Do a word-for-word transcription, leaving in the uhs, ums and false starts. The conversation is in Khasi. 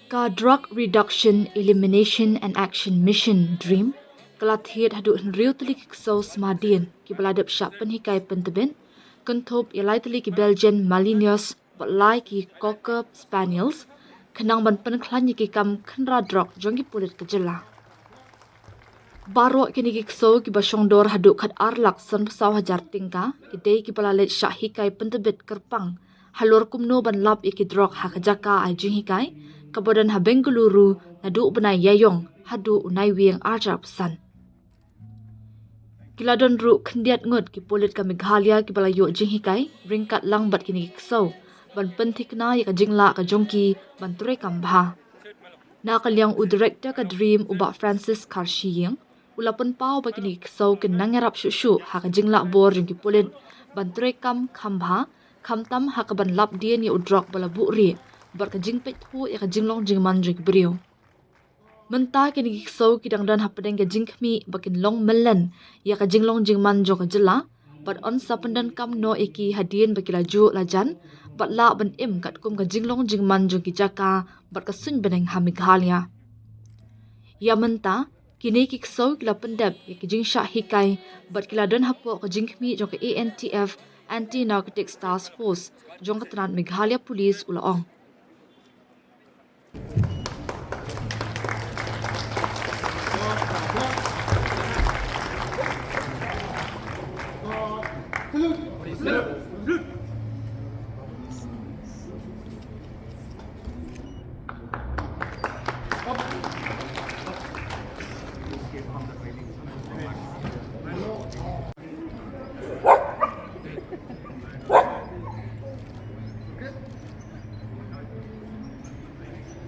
Ka Drug Reduction, Elimination and Action Mission, DREAM, ka la thied haduh hynriew tylli ki ksew sma dien kiba la dep shah pynhikai pyntbit, kynthup ïa lai tylli ki Belgian Malinois bad lai ki Cocker Spaniels, khnang ban pynkhlaiñ ïa ki kam khynra drok jong ki pulit ka jylla. Baroh kine ki ksew kiba shongdor haduh khatar lak sanphew saw hajar tyngka, ki dei kiba la leit shah hikai pyntbit kyrpang halor kumno ban lap ïa ki drok ha ka jaka ai jinghikai, kaba don ha Bengaluru, naduh u bnai Ïaïong haduh u Naiwieng arhajar arphew san. Ki la don ruh khyndiat ngut ki pulit ka Meghalaya kiba la ïoh jinghikai ryngkat lang bad kine ki ksew, ban pynthikna ïa ka jinglah ka jong ki ban treikam bha. Na ka liang u Director ka DREAM, u Bah Francis Kharshiing, u la pynpaw ba kine ki ksew kin nang ïarap shuh shuh ha ka jinglah bor jong ki pulit ban treikam kham bha, khamtam ha kaban lap dien ïa u drok ba la buhrieh bad ka jingpeit thuh ïa ka jinglong jingman jong ki briew. Mynta kine ki ksew ki dang don hapdeng ka jingkhmih ba kin long myllen ïa ka jinglong jingman jong ka jylla, bad yn sa pyndonkam noh ïa ki hadien ba ki la juh la jan, bad lah ban im katkum ka jinglong jingman jong ki jaka bad ka suiñ bneng ha Meghalaya. Ïa mynta, kine ki ksew ki la pyndep ïa ki jingshah hikai bad ki la don hapoh ka jingkhmih jong ka A N T F, Anti Narcotics Task Force, jong ka tnat Meghalaya Police, u la ong.